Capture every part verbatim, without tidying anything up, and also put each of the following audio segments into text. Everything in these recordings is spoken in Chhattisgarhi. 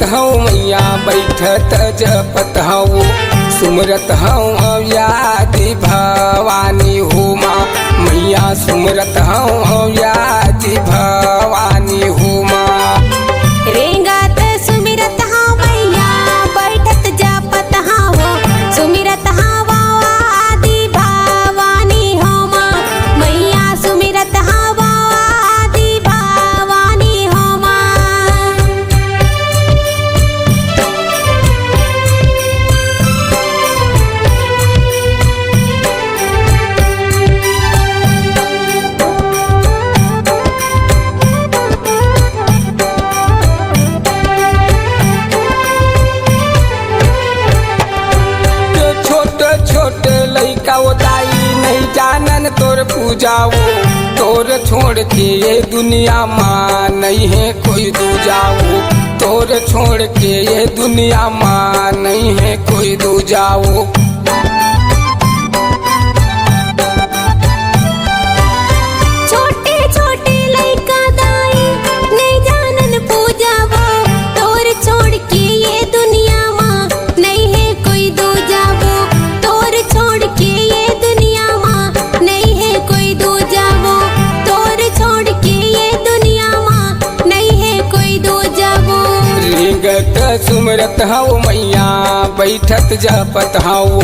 हँव मैया बइठत जपत हँव, सुमरत हँव आदि भवानी हो माँ। मैया सुमरत हँव आदि भवानी हो माँ। रेंगत सुमिरत हँव मैया, बइठत जपत हँव, सुमिरत हँव आदि भवानी हो माँ। मैया सुमिरत हँव आदि भवानी हो माँ। छोट छोट लइका ओ दाई, नइ जानन तोर पूजा ओ। तोर छोड़ के ये दुनिया मा नइ हे कोई दूजा ओ। तोर छोड़ के ये दुनिया मा नइ हे कोई दूजा ओ। छोटे छोटे लइका दाई, नइ जानन पूजा ओ। तोर छोड़ के ये दुनिया मा नइ हे कोई दूजा ओ। तोर छोड़ के ये दुनिया मा नइ हे कोई दूजा ओ। तोर छोड़ के ये दुनिया मा नइ हे कोई दूजा ओ। रेंगत सुमरत हँव मैया, बइठत जपत हँव,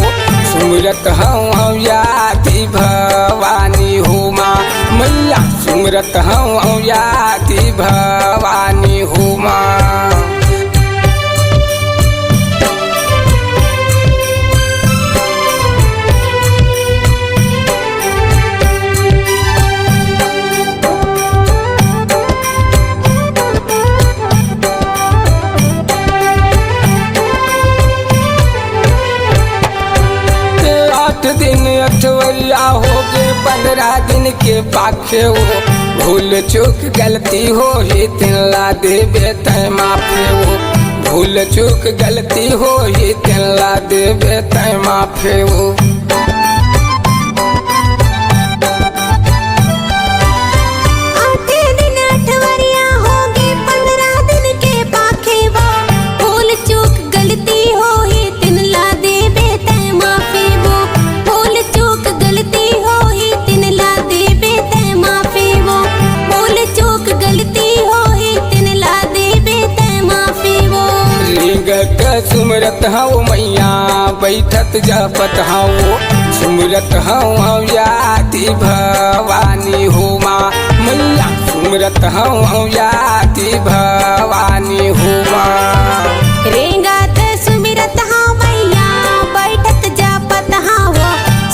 सुमरत हँव आदि भवानी हो माँ। मैया सुमरत हँव आदि भवानी हो माँ। आठ दिन अठवरिया होगे, पंद्रह दिन के पाखे ओ। भूल चूक गलती होही, तिन ला देबे तैं माफे ओ। भूल चूक गलती होही, तिन ला देबे तैं माफे ओ। आठे दिन अठवरिया होगे, पंद्रह दिन के पाखे ओ। भूल चूक गलती होही, तिन ला देबे तैं माफे ओ। भूल चूक गलती होही, तिन ला देबे तैं माफे ओ। भूल चूक गलती होही, तिन ला देबे तैं माफे ओ। रेंगत सुमरत हँव मैया, बइठत जपत हँव, सुमरत हँव आदि भवानी हो माँ। मैया सुमरत हँव आदि भवानी हो माँ। रेंगत सुमिरत हँव मैया, बइठत जपत हँव,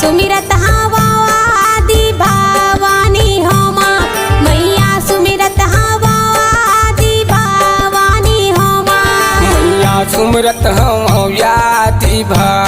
सुमिरत हँव आदि भवानी हो माँ। मैया सुमिरत हँव आदि भवानी हो माँ। मैया सुमरत हँव आदि भवानी